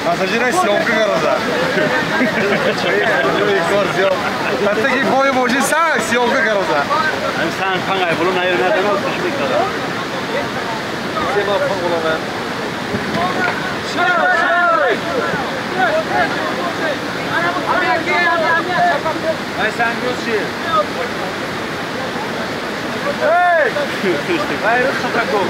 Пассажирай съемка карада. Таки бой божи са съемка карада. Ам сан пангай булу наёнадан ол тушмик карада. Сема панголама. Ай сангучи. Эй! Ай рухсатако.